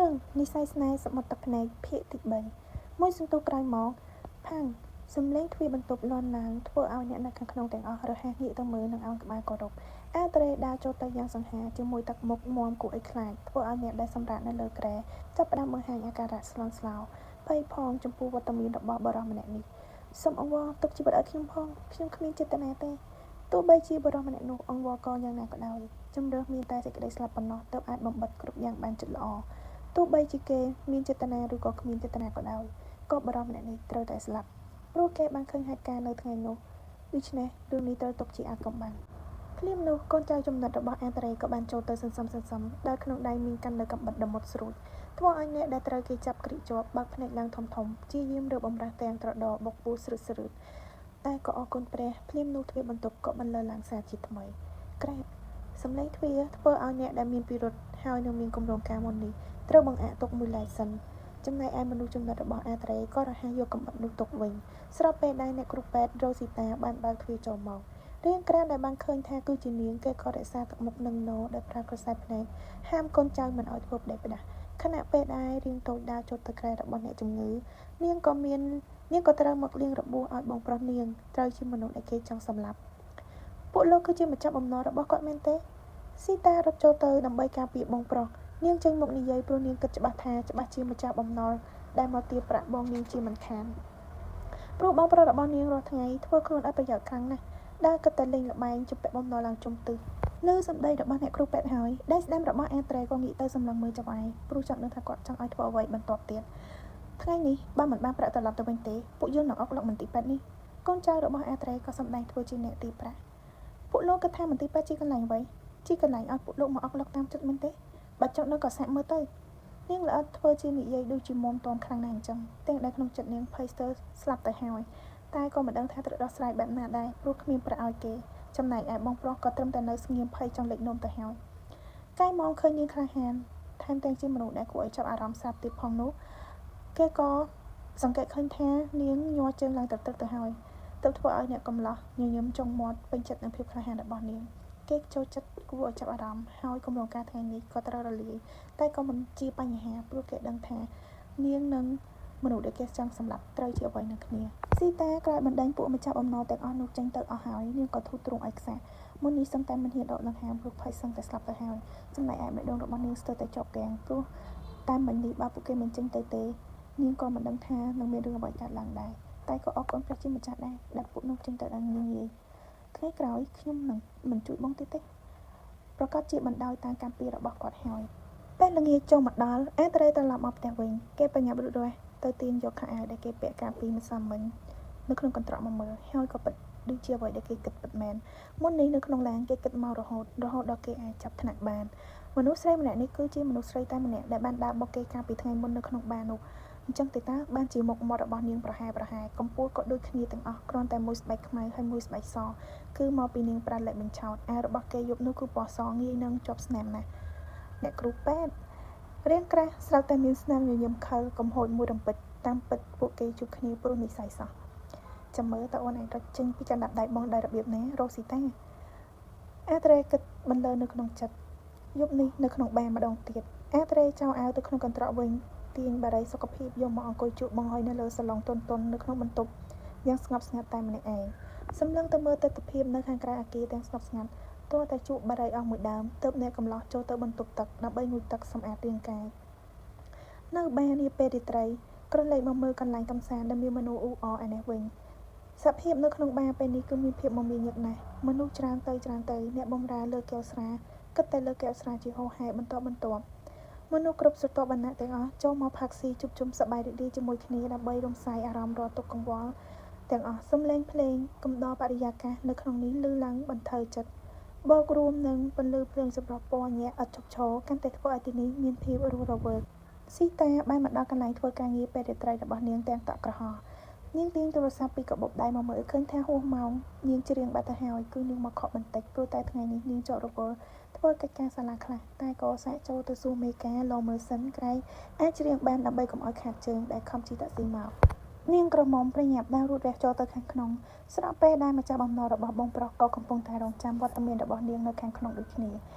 រឿងនិស្ស័យស្នេហ៍សមុទ្រទឹកភ្នែកភាគទី3មួយសន្ទុះក្រោយមកផាំងសំឡេងទ្វារបន្ទប់លាន់ឡើងធ្វើឲ្យអ្នកនៅខាងក្នុងទាំងអស់រហ័សងាកទៅមើលនិងអោនក្បាលគោរពអាត្រេដើរចូលទៅយ៉ាងសង្ហាជាមួយទឹកមុខមាំគួរឲ្យខ្លាចធ្វើឲ្យអ្នកដែលសម្រាកនៅលើគ្រែចាប់ផ្ដើមបង្ហាញអាការៈស្លន់ស្លោភ័យផងចំពោះវត្តមានរបស់បុរសម្នាក់នេះសូមអង្វរទុកជីវិតឲ្យខ្ញុំផងខ្ញុំគ្មានចេតនាទេទោះបីជាបុរសម្នាក់នោះអង្វរកយ៉ាងណាក៏ដោយជម្រើសមានតែសេចក្តីស្លាប់ប៉ុណ្ណោះទើបអាចបំបិទគ្រប់យ៉ាងបានជិតល្អទោះបីជាគេមានចេតនាឬក៏គ្មានចេតនាក៏ដោយក៏បុរសម្នាក់នេះត្រូវតែស្លាប់ព្រោះគេបានឃើញហេតុការណ៍នៅថ្ងៃនោះដូច្នេះរឿងនេះត្រូវទុកជាអាថ៌កំបាំងភ្លាមនោះកូនចៅចំណិតរបស់អាត្រេក៏បានចូលទៅសន្សំសន្សំដោយក្នុងដៃមានកាន់នៅកាំបិតដ៏មុតស្រួចធ្វើឲ្យអ្នកដែលត្រូវគេចាប់គ្រីកជាប់បើកភ្នែកឡើងធំធំព្យាយាមរើបម្រះទាំងត្រដរបុកពោះស្រើតស្រើតតែក៏អរគុណព្រះភ្លាមនោះទ្វារបន្ទប់ក៏បន្លឺឡើងសារជាថ្មីក្រែសំឡេងទ្វារធ្វើឲ្យអ្នកដែលមានពិរុទ្ធហើយនឹងមានគម្រោងការមុននេះត្រូវបង្អាក់ទុកមួយឡែកសិនចំណែកឯមនុស្សចំណិតរបស់អាត្រេក៏រហ័សយកកាំបិតនោះទុកវិញស្របពេលដែលអ្នកគ្រូពេទ្យរ៉ូស៊ីតាបានបើកទ្វារចូលមករាងក្រានដែលបានឃើញថាគឺជានាងគេក៏រក្សាទឹកមុខនឹងណដោយប្រើក្រសែភ្នែកហាមកូនចៅមិនឲ្យធ្វើផ្ដេសផ្ដាសខណៈពេលដែលរាងតូចដើរចូលទៅគ្រែរបស់អ្នកជំងឺនាងក៏មាននាងក៏ត្រូវមកលាងរបួសឲ្យបងប្រុសនាងត្រូវជាមនុស្សដែលគេចង់សម្លាប់ពួកលោកគឺជាម្ចាស់បំណុលរបស់គាត់មែនទេស៊ីតារត់ចូលទៅដើម្បីការពារបងប្រុសនាងចេញមកនិយាយព្រោះនាងគិតច្បាស់ថាច្បាស់ជាម្ចាស់បំណុលដែលមកទារប្រាក់បងនាងជាមិនខានព្រោះបងប្រុសរបស់នាងរាល់ថ្ងៃធ្វើខ្លួនឥតប្រយោជន៍ខ្លាំងណាស់ដើរគិតតែលេងល្បែងជំពាក់បំណុលឡើងជុំទិសលើសម្ដីរបស់អ្នកគ្រូពេទ្យហើយដៃស្ដាំរបស់អាត្រេក៏ងាកទៅសម្លឹងមើលចៅហ្វាយព្រោះចង់ដឹងថាគាត់ចង់ឲ្យធ្វើអ្វីបន្ទាប់ទៀតថ្ងៃនេះបើមិនបានប្រាក់ត្រឡប់ទៅវិញទេពួកយើងនឹងអុកឡុកមន្ទីរពេទ្យនេះកូនចៅរបស់អាត្រេក៏សម្ដែងធ្វើជាអ្នកទីប្រាក់ពួកលោកគិតថាមន្ទីរពេទ្យជាកន្លែងអ្វីជាកន្លែងឲ្យពួកលោកមកអុកឡុកតាមចិត្តមែនទេបើចង់ដឹងក៏សាកមើលទៅនាងល្អិតធ្វើជានិយាយដូចជាមុំតមខ្លាំងណាស់អញ្ចឹងទាំងដែលក្នុងចិត្តនាងភ័យស្ទើរស្លាប់ទៅហើយតែក៏មិនដឹងថាត្រូវដោះស្រាយបែបណាដែរព្រោះគ្មានប្រាក់ឲ្យគេចំណែកឯបងប្រុសក៏ត្រឹមតែនៅស្ងៀមភ័យចង់លេចនោមទៅហើយកែមងឃើញនាងក្លាហានថែមទាំងជាមនុស្សដែលគួរឲ្យចាប់អារម្មណ៍ស្រាប់ទៀតផងនោះគេក៏សង្កេតឃើញថានាងញ័រជើងឡើងត្រឹកទៅហើយទើបធ្វើឲ្យអ្នកកំឡោះញញឹមចុងមាត់ពេញចិត្តនឹងភាពក្លាហានរបស់នាងគេចូលចិត្តគួរឲ្យចាប់អារម្មណ៍ហើយគម្រោងការថ្ងៃនេះក៏ត្រូវរលាយតែក៏មិនជាបញ្ហាព្រោះគេដឹងថានាងនឹងមនុស្សដែលគេចង់សម្លាប់ត្រូវជាអ្វីនឹងគ្នាស៊ីតាក្រោយបណ្ដេញពួកម្ចាស់បំណុលទាំងអស់នោះចេញទៅអស់ហើយនាងក៏ធូរទ្រូងឲ្យខ្សែមុននេះសឹងតែមិនហ៊ានដកដង្ហើមព្រោះភ័យសឹងតែស្លាប់ទៅហើយចំណែកឯបេះដូងរបស់នាងស្ទើរតែជាប់គាំងព្រោះតែមិញនេះបើពួកគេមិនចេញទៅទេនាងក៏មិនដឹងថានឹងមានរឿងអ្វីកើតឡើងដែរតែក៏អរគុណព្រះជាម្ចាស់ដែរដែលពួកនោះចេញទៅដល់ងាយងាយថ្ងៃក្រោយខ្ញុំនឹងមិនជួយបងទៀតទេប្រកាសជាបណ្ដោយតាមកម្មពីរបស់គាត់ហើយពេលល្ងាចចូលមកដល់អាត្រេត្រឡប់មកផ្ទះវិញគេបញ្ញាប់រត់រះទៅទាញយកខោអាវដែលគេពាក់កាលពីម្សិលមិញនៅក្នុងកន្ត្រកមកមើលហើយក៏ពិតដូចជាអ្វីដែលគេគិតពិតមែនមុននេះនៅក្នុងឡានគេគិតមករហូតរហូតដល់គេអាចចាប់ថ្នាក់បានមនុស្សស្រីម្នាក់នេះគឺជាមនុស្សស្រីតែម្នាក់ដែលបានដើរបុកគេកាលពីថ្ងៃមុននៅក្នុងបារនោះអញ្ចឹងទេតើបានជាមុខមាត់របស់នាងប្រហែលប្រហែលកម្ពស់ក៏ដូចគ្នាទាំងអស់គ្រាន់តែមួយស្បែកខ្មៅហើយមួយស្បែកសគឺមកពីនាងប្រាលេបញ្ឆោតអាវរបស់គេយប់នោះគឺពណ៌សងាយនឹងជាប់ស្នាមណាស់អ្នកគ្រូពេទ្យរាងក្រាស់ស្រាប់តែមានស្នាមញញឹមខិលកំហូចមួយរំពេចតាមពិតពួកគេជួបគ្នាព្រោះនិស័យសោះចាំមើលតើអូនឯងរត់ចេញពីកណ្ដាប់ដៃបងដោយរបៀបណារ៉ូស៊ីតាអាត្រេគិតបន្លឺនៅក្នុងចិត្តយប់នេះនៅក្នុងបារម្ដងទៀតអាត្រេចោលអាវទៅក្នុងកន្ត្រកវិញទាញបារីសុខភាពយកមកអង្គុយជក់បង្ហើយនៅលើសាឡុងទន់ៗនៅក្នុងបន្ទប់យ៉ាងស្ងប់ស្ងាត់តែម្នាក់ឯងសម្លឹងទៅមើលទិដ្ឋភាពនៅខាងក្រៅអគារទាំងស្ងប់ស្ងាត់ទាល់តែជក់បារីអស់មួយដើមទើបអ្នកកំឡោះចូលទៅបន្ទប់ទឹកដើម្បីងូតទឹកសម្អាតរាងកាយនៅបារនាពេលរាត្រីក្រឡេកមកមើលកន្លែងកម្សាន្តដែលមានមនុស្សអ៊ូអរឯនេះវិញសភាពនៅក្នុងបារពេលនេះគឺមានភាពមមាញឹកណាស់មនុស្សច្រើនទៅច្រើនទៅអ្នកបម្រើលើកែវស្រាគិតតែលើកែវស្រាជាហូរហែបន្តបន្ទាប់មនុស្សគ្រប់ស្រទាប់វណ្ណៈទាំងអស់ចូលមកផឹកស៊ីជួបជុំសប្បាយរីករាយជាមួយគ្នាដើម្បីរំសាយអារម្មណ៍រាល់ទុក្ខកង្វល់ទាំងអស់សំឡេងភ្លេងកំដរបរិយាកាសនៅក្នុងនេះឮឡើងបន្ថើចិត្តបូករួមនឹងពន្លឺភ្លើងចម្រុះពណ៌ញាក់ឥតឈប់ឈរកាន់តែធ្វើឲ្យទីនេះមានភាពរស់រវើកស៊ីតាបានមកដល់កន្លែងធ្វើការងារពេលរាត្រីរបស់នាងទាំងតក់ក្រហល់នាងទាញទូរស័ព្ទពីកាបូបដៃមកមើលឃើញថាហួសម៉ោងនាងច្រៀងបាត់ទៅហើយគឺនាងមកខកបន្តិចព្រោះតែថ្ងៃនេះនាងជាប់រវល់ធ្វើកិច្ចការសាលាខ្លះតែក៏សាកចូលទៅសួរមេការលមើលសិនក្រែងអាចច្រៀងបានដើម្បីកុំឲ្យខាតជើងដែលខំជិះតាក់ស៊ីមកនាងក្រមុំប្រញាប់ដើររូតរះចូលទៅខាងក្នុងស្របពេលដែលម្ចាស់បំណុលរបស់បងប្រុសក៏កំពុងតែរងចាំវត្តមានរបស់នាងនៅខាងក្នុងដូចគ្នា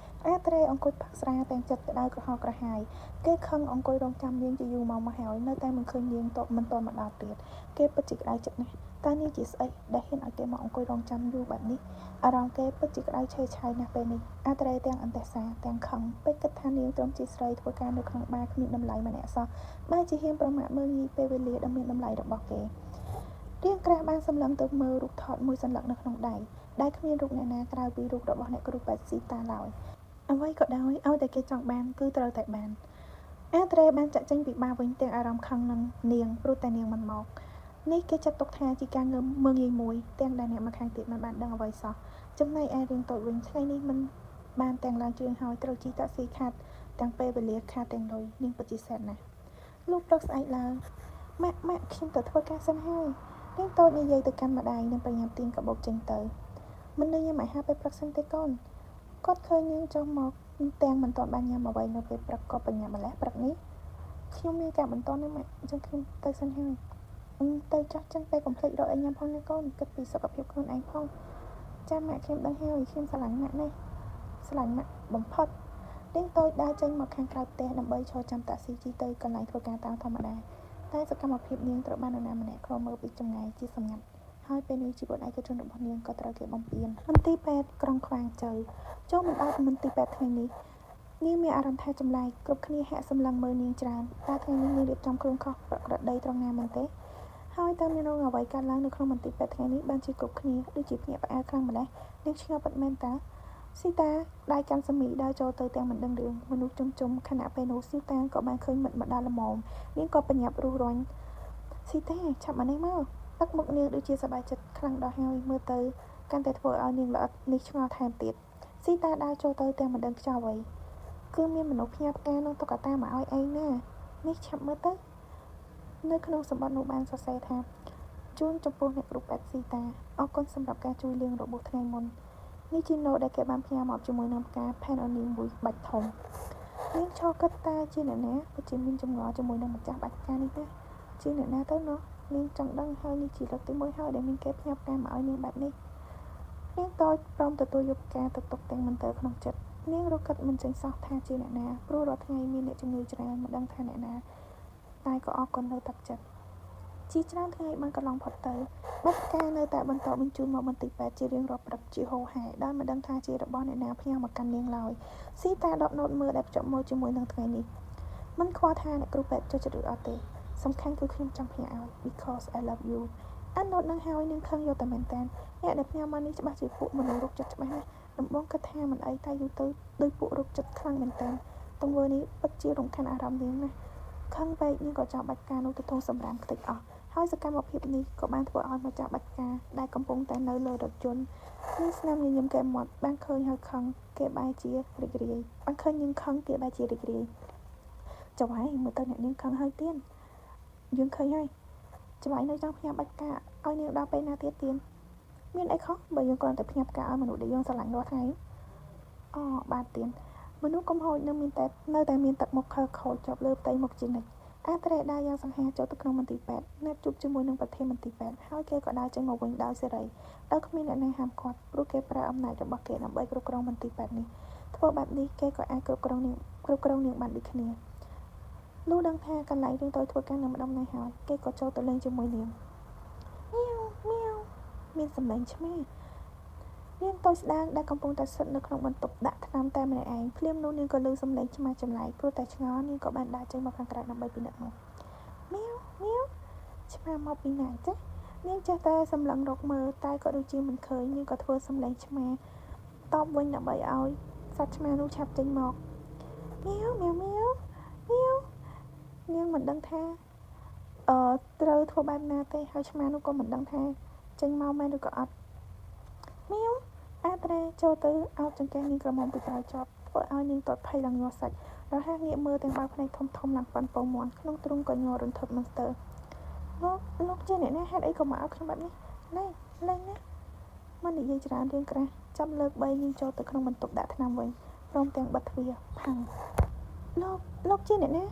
អាត្រេអង្គុយផឹកស្រាទាំងចិត្តក្តៅក្រហល់ក្រហាយ គេខឹងអង្គុយរង់ចាំនាងជាយូរម៉ោងមកហើយ នៅតែមិនឃើញនាងតមិនទាន់មកដល់ទៀត គេពិតជាក្តៅចិត្តណាស់ តើនាងជាស្អីដែលហ៊ានឲ្យគេមកអង្គុយរង់ចាំយូរបែបនេះ អារម្មណ៍គេពិតជាក្តៅឆេវឆាយណាស់ពេលនេះ អាត្រេទាំងអន្ទះសារ ទាំងខឹង ពេលគិតថានាងត្រឹមជាស្រីធ្វើការនៅក្នុងបារគ្មានតម្លៃម្នាក់សោះ បែរជាហ៊ានប្រមាថមើលងាយពេលវេលាដ៏មានតម្លៃរបស់គេ រាងក្រាស់បានសម្លឹងទៅមើលរូបថតមួយសន្លឹកនៅក្នុងដៃ ដែលគ្មានរូបអ្នកណាក្រៅពីរូបរបស់អ្នកគ្រូពេទ្យស៊ីតាឡើយ អ្វីក៏ដោយឲ្យតែគេចង់បានគឺត្រូវតែបាន អាត្រេបានចាក់ចេញពីបារវិញទាំងអារម្មណ៍ខឹងនឹងនាងព្រោះតែនាងមិនមក នេះគេចាត់ទុកថាជាការងើមើលងាយមួយទាំងដែលអ្នកម្ខាងទៀតមិនបានដឹងអ្វីសោះ ចំណែកឯរាងតូចវិញថ្ងៃនេះមិនបានទាំងឡើងជើងហើយត្រូវជិះតាក់ស៊ីខាតទាំងពេលវេលាខាតទាំងលុយនាងពិតជាសែនណាស់ លុះព្រឹកស្អែកឡើងម៉ាក់ម៉ាក់ខ្ញុំទៅធ្វើការសិនហើយនាងតូចនិយាយទៅកាន់ម្ដាយនិងប្រញាប់ទាញកាបូបចេញទៅមិននៅញ៉ាំអាហារពេលព្រឹកសិនទេកូនគាត់ឃើញនាងចុះមកទាំងមិនទាន់បានញ៉ាំអ្វីនៅពេលព្រឹកក៏បញ្ញាម្ល៉េះព្រឹកនេះខ្ញុំមានការបន្ទាន់ណាស់ម៉ាក់អញ្ចឹងខ្ញុំទៅសិនហើយទៅចាស់ចឹងតែកុំភ្លេចរកអីញ៉ាំផងណាកូនគិតពីសុខភាពខ្លួនឯងផងចាម៉ាក់ខ្ញុំដឹងហើយខ្ញុំស្រឡាញ់ម៉ាក់ណាស់ស្រឡាញ់ម៉ាក់បំផុតនាងតូចដើរចេញមកខាងក្រៅផ្ទះដើម្បីឈរចាំតាក់ស៊ីជិះទៅកន្លែងធ្វើការតាមធម្មតាតែសកម្មភាពនាងត្រូវបាននរណាម្នាក់ឃ្លាំមើលពីចម្ងាយជាសម្ងាត់ហើយពេលនេះជីវិតឯកជនរបស់នាងក៏ត្រូវគេបំពានមន្ទីរពេទ្យក្រុងខ្វាងជៅចូលមិនដល់មន្ទីរពេទ្យថ្ងៃនេះនាងមានអារម្មណ៍ថាចម្លែកគ្រប់គ្នាហាក់សម្លឹងមើលនាងច្រើនតើថ្ងៃនេះនាងរៀបចំខ្លួនខុសប្រក្រតីត្រង់ណាមែនទេហើយតើមានរឿងអ្វីកើតឡើងនៅក្នុងមន្ទីរពេទ្យថ្ងៃនេះបានជាគ្រប់គ្នាដូចជាភ្ញាក់ផ្អើលខ្លាំងម្ល៉េះនាងឆ្ងល់ពិតមែនតើស៊ីតាដៃកាន់សាមីដើរចូលទៅទាំងមិនដឹងរឿងមនុស្សជុំជុំខណៈពេលនោះស៊ីតាក៏បានឃើញមិត្តមកដល់ល្មមនាងក៏ប្រញាប់រុះរាន់ស៊ីតាឆាប់មកនេះមកទឹកមុខនាងដូចជាសប្បាយចិត្តខ្លាំងដល់ហើយមើលទៅកាន់តែធ្វើឲ្យនាងល្អិតនេះឆ្ងល់ថែមទៀតស៊ីតាដើរចូលទៅទាំងមិនដឹងខ្យល់អ្វីគឺមានមនុស្សផ្ញើផ្កានិងតុក្កតាមកឲ្យឯងណានេះឆាប់មើលទៅនៅក្នុងសម្បត្តិនោះបានសរសេរថាជូនចំពោះអ្នកគ្រូពេទ្យស៊ីតាអរគុណសម្រាប់ការជួយលាងរបួសថ្ងៃមុននេះជាណូតដែលគេបានផ្ញើមកជាមួយនឹងផ្កាផេនអូនីមួយបាច់ធំនាងឈរគិតតាជាអ្នកណាពិតជាមានចម្ងល់ជាមួយនឹងម្ចាស់បាច់ផ្កានេះណាជាអ្នកណាទៅណោះនាងចង់ដឹងហើយនេះជាលើកទី1ហើយដែលមានគេផ្ញើផ្កាមកឲ្យនាងបែបនេះនាងតូចព្រមទទួលយកផ្កាទៅទុកទាំងមន្ទិលក្នុងចិត្តនាងរកគិតមិនចេញសោះថាជាអ្នកណាព្រោះរាល់ថ្ងៃមានអ្នកជំងឺច្រើនមិនដឹងថាអ្នកណាតែក៏អរគុណនៅទឹកចិត្តជាច្រើនថ្ងៃបានកន្លងផុតទៅបាច់ផ្កានៅតែបន្តបញ្ជូនមកមន្ទីរពេទ្យជារៀងរាល់ព្រឹកជាហូរហែដោយមិនដឹងថាជារបស់អ្នកណាផ្ញើមកកាន់នាងឡើយស៊ីតាដកណូតមើលដែលភ្ជាប់មកជាមួយនឹងថ្ងៃនេះមិនខ្វល់ថាអ្នកគ្រូពេទ្យចូលចិត្តឬអត់ទេសំខាន់គឺខ្ញុំចង់ផ្ញើឲ្យ because I love you អានណូតនឹងហើយនាងខឹងយកតែមែនតើអ្នកដែលផ្ញើមកនេះច្បាស់ជាពួកមនុស្សរោគចិត្តច្បាស់ណាស់ដំបងគិតថាមិនអីតែយូរទៅដោយពួករោគចិត្តខ្លាំងមែនតើទង្វើនេះពិតជារំខានអារម្មណ៍នាងណាស់ខឹងពេកនាងក៏ចោលបាច់ផ្កានោះទៅធុងសម្រាមខ្ទេចអស់ហើយសកម្មភាពនេះក៏បានធ្វើឲ្យម្ចាស់បាច់ផ្កាដែលកំពុងតែនៅលើរថយន្តមានស្នាមញញឹមកែមមាត់បានឃើញហើយខឹងគេបែរជារីករាយបានឃើញនាងខឹងគេបែរជារីករាយចុះហើយមើលទៅអ្នកនាងខឹងហើយទៀនយើងឃើញហើយច្បាយនៅចង់ផ្ញើបាច់ផ្កាឲ្យនាងដល់ពេលណាទៀតទៀនមានអីខុសបើយើងគ្រាន់តែផ្ញើផ្កាឲ្យមនុស្សដែលយើងស្រឡាញ់រាល់ថ្ងៃអូបាទទៀនមនុស្សកំហូចនៅមានតែនៅតែមានទឹកមុខខើខូចជាប់លើផ្ទៃមុខជានិច្ចអាត្រេដើរយ៉ាងសង្ហាចូលទៅក្នុងមន្ទីរពេទ្យណាត់ជួបជាមួយនឹងប្រធានមន្ទីរពេទ្យហើយគេក៏ដើរចេញមកវិញដោយសេរីដោយគ្មានអ្នកណាហាមឃាត់ព្រោះគេប្រើអំណាចរបស់គេដើម្បីគ្រប់គ្រងមន្ទីរពេទ្យនេះធ្វើបែបនេះគេក៏អាចគ្រប់គ្រងនាងគ្រប់គ្រងនាងបានដូចគ្នាលុះដឹងថាកន្លែងរៀងទៅធ្វើការនៅម្ដុំនេះហើយគេក៏ចូលទៅលេងជាមួយនាងមៀវមៀវមានសម្លេងឆ្មានាងតូចស្ដាងដែលកំពុងតែស្ថិតនៅក្នុងបន្ទប់ដាក់ថ្នាំតែម្នាក់ឯងភ្លាមនោះនាងក៏ឮសំឡេងឆ្មាចម្លែកព្រោះតែឆ្ងល់នាងក៏បានដើរចេញមកខាងក្រៅដើម្បីពិនិត្យមើលមៀវមៀវឆ្មាមកពីណាចានាងចេះតែសម្លឹងរកមើលតែក៏ដូចជាមិនឃើញនាងក៏ធ្វើសំឡេងឆ្មាតបវិញដើម្បីឲ្យសត្វឆ្មានោះឆាប់ចេញមកមៀវមៀវមៀវមៀវនាងមិនដឹងថាអឺត្រូវធ្វើបែបណាទេហើយឆ្មានោះក៏មិនដឹងថាចេញមកមែនឬក៏អត់មៀវអាត្រេចូលទៅអោបចង្កេះនាងក្រមុំពីក្រោយជាប់ធ្វើឲ្យនាងទាត់ភ័យឡើងញ័រសាច់រហ័សងាកមើលទាំងបើកភ្នែកធំធំឡើងប៉ុនពងមាន់ក្នុងទ្រូងក៏ញ័ររន្ធត់មិនស្ទើរលោកលោកជាអ្នកណាហេតុអីក៏មកឲ្យខ្ញុំបែបនេះលែងលែងណាមិននិយាយច្រើនរឿងក្រាស់ចាប់លើកបីនាងចូលទៅក្នុងបន្ទប់ដាក់ថ្នាំវិញព្រមទាំងបិទទ្វារផាំងលោកលោកជាអ្នកណា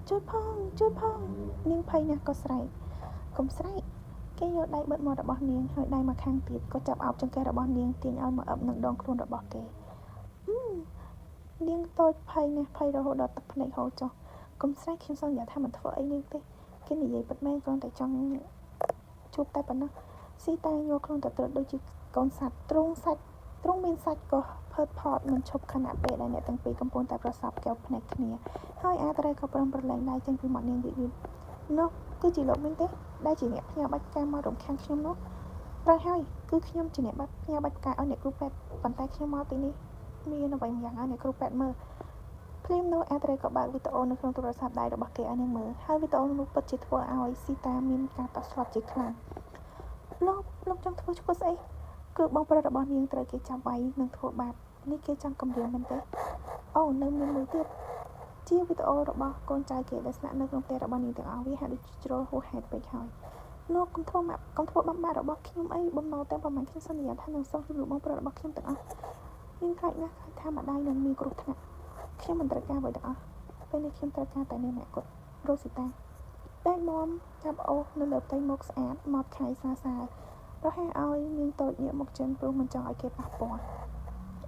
ជួយផងជួយផងនាងភ័យណាស់ក៏ស្រែកកុំស្រែកគេយកដៃបិទមាត់របស់នាងហើយដៃមកខាងទៀតក៏ចាប់អោបចង្កេះរបស់នាងទាញឲ្យមកអឹបនឹងដងខ្លួនរបស់គេ នាងតូចភ័យណាស់ភ័យរហូតដល់ទឹកភ្នែកហូរចុះកុំស្រែកខ្ញុំសន្យាថាមិនធ្វើអីនាងទេគេនិយាយពិតមែនគ្រាន់តែចង់ជួបតែប៉ុណ្ណោះស៊ីតាញ័រខ្លួនតត្រុតដូចជាកូនសត្វទ្រូងសាច់ទ្រូងមានសាច់ក៏ផើតផតមិនឈប់ខណៈពេលដែលអ្នកទាំងពីរកំពុងតែប្រសពកែវភ្នែកគ្នាហើយអាត្រេក៏ប្រឹងប្រឡែងដៃចេញពីមាត់នាងយឺតយឺតនោះគឺជាលោកមែនទេដែលជាអ្នកផ្ញើបាច់ផ្កាមករំខានខ្ញុំនោះត្រូវហើយគឺខ្ញុំជាអ្នកបាត់ផ្ញើបាច់ផ្កាឲ្យអ្នកគ្រូពេទ្យប៉ុន្តែខ្ញុំមកទីនេះមានអ្វីម្យ៉ាងឲ្យអ្នកគ្រូពេទ្យមើលភ្លាមនោះអាត្រេក៏បើកវីដេអូនៅក្នុងទូរស័ព្ទដៃរបស់គេឲ្យនាងមើលហើយវីដេអូនោះពិតជាធ្វើឲ្យស៊ីតាមានការតក់ស្លុតជាខ្លាំងលោកលោកចង់ធ្វើឈ្មោះស្អីគឺបងប្រុសរបស់នាងត្រូវគេចាប់វាយនិងធ្វើបាបនេះគេចង់គំរាមមែនទេអូនៅមានមួយទៀតជាវីដេអូរបស់កូនចៅគេដែលស្នាក់នៅក្នុងផ្ទះរបស់នាងទាំងអស់វាហាក់ដូចជាជ្រុលហួសហេតុពេកហើយលោកកុំធ្វើម៉ាក់កុំធ្វើបំបាក់របស់ខ្ញុំអីបំណុលទាំងប្រមាណខ្ញុំសន្យាថានឹងសងជំនួសបងប្រុសរបស់ខ្ញុំទាំងអស់នាងខ្លាចណាស់ខ្លាចថាម្ដាយនឹងមានគ្រោះថ្នាក់ខ្ញុំមិនត្រូវការអ្វីទាំងអស់ពេលនេះខ្ញុំត្រូវការតែនាងអ្នកគាត់រ៉ូស៊ីតាតែមមចាប់អូសនៅលើផ្ទៃមុខស្អាតម៉ត់ខៃសាសារហ័សឲ្យនាងតូចងាកមកចិនព្រោះមិនចង់ឲ្យគេប៉ះពាល់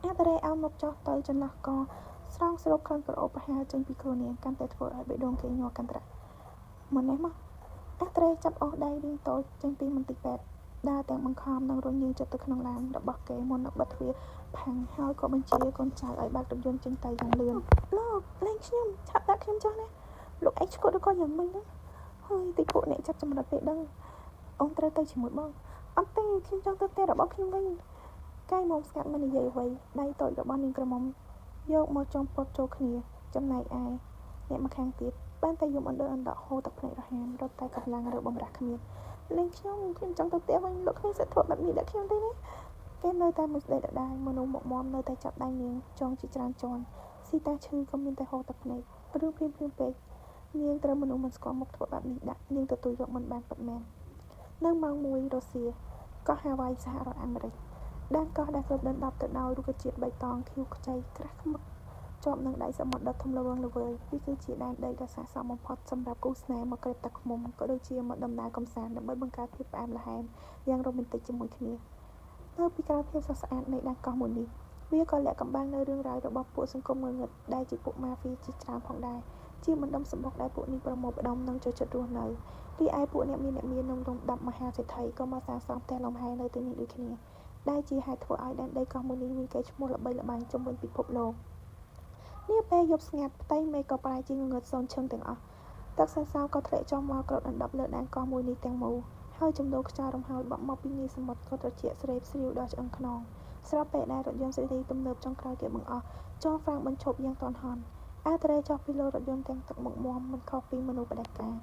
អាតរ៉េអោនមុខចុះទៅចន្លោះកស្រង់ស្រូបក្លិនក្រអូបប្រហើរចេញពីខ្លួននាងកាន់តែធ្វើឲ្យបេះដូងគេញ័រកាន់ត្រាក់មុននេះមកអាត្រេចាប់អូសដៃនាងតូចចេញពីមន្ទីរពេទ្យដើរទាំងបង្ខំនិងរុញនាងចុះទៅក្នុងឡានរបស់គេមុននឹងបិទទ្វារផាំងហើយក៏បញ្ជាកូនចៅឲ្យបើករថយន្តចេញទៅយ៉ាងលឿនលោកលែងខ្ញុំឆាប់ដាក់ខ្ញុំចុះណាលោកឯងឈួតឬក៏យ៉ាងម៉េចណាហើយតិចពួកអ្នកចាប់ចំណុចពេលដឹងអូនត្រូវទៅជាមួយបងអត់ទេខ្ញុំចង់ទៅផ្ទះរបស់ខ្ញុំវិញកាយមុំស្ងាត់មិននិយាយអ្វីដៃតូចរបស់នាងក្រមុំយកមកចងពត់ចូលគ្នាចំណែកឯអ្នកម្ខាងទៀតបានតែយំអណ្ដើអណ្ដក់ហូរទឹកភ្នែករហាមរត់តែកម្លាំងឬបំរាស់គ្មានលេងខ្ញុំខ្ញុំចង់ទៅផ្ទះវិញលោកគ្មានសិទ្ធិធ្វើបែបនេះដាក់ខ្ញុំទេណាគេនៅតែមួយស្ដីដដែលមនុស្សមុខមាំនៅតែចាប់ដៃនាងចងជាច្រើនជាន់ស៊ីតាឈឺក៏មានតែហូរទឹកភ្នែករឿងភ្លាមភ្លាមពេកនាងត្រូវមនុស្សមិនស្គាល់មុខធ្វើបែបនេះដាក់នាងទទួលយកមិនបានពិតមែននៅម៉ោង1រសៀលកោះហាវ៉ៃសហរដ្ឋអាមេរិកដែនកោះដែលគ្របដណ្ដប់ទៅដោយរុក្ខជាតិបៃតងខៀវខ្ចីក្រាស់ខ្មឹកជាប់នឹងដៃសមុទ្រដ៏ធំល្វឹងល្វើយវាគឺជាដែនដីដ៏ស័ក្តិសមបំផុតសម្រាប់គូស្នេហ៍មកក្រេបទឹកឃ្មុំក៏ដូចជាមកដំណើរកម្សាន្តដើម្បីបង្កើតភាពផ្អែមល្ហែមយ៉ាងរ៉ូមែនទិកជាមួយគ្នានៅពីក្រោយភាពស្រស់ស្អាតនៃដែនកោះមួយនេះវាក៏លាក់កំបាំងនូវរឿងរ៉ាវរបស់ពួកសង្គមងងឹតដែលជាពួកម៉ាហ្វៀជាច្រើនផងដែរជាបណ្ដុំសម្បុកដែលពួកនេះប្រមូលផ្ដុំនិងចូលចិត្តរស់នៅរីឯពួកអ្នកមានអ្នកមានក្នុងលំដាប់មហាសេដ្ឋីក៏មកសាងសង់ផ្ទះលំហែនៅទីនេះដូចគ្នាដែលជាហេតុធ្វើឲ្យដែនដីកោះមួយនេះមានកេរ្តិ៍ឈ្មោះល្បីល្បាញជុំវិញពិភពលោកនាពេលយប់ស្ងាត់ផ្ទៃមេឃក៏ប្រែជាងងឹតសូន្យឈឹងទាំងអស់ទឹកសន្សើមក៏ធ្លាក់ចុះមកគ្របដណ្ដប់លើដែនកោះមួយនេះទាំងមូលហើយជំនោរខ្យល់រំហើយបក់មកពីនាយសមុទ្រក៏ត្រជាក់ស្រេបស្រាវដល់ឆ្អឹងខ្នងស្របពេលដែលរថយន្តស៊េរីទំនើបចុងក្រោយគេបង្អស់ចនហ្វ្រាំងបញ្ឈប់យ៉ាងទាន់ហន់អាត្រេចុះពីលើរថយន្តទាំងទឹកមុខមាំមិនខុសពីមនុស្សផ្ដាច់ការ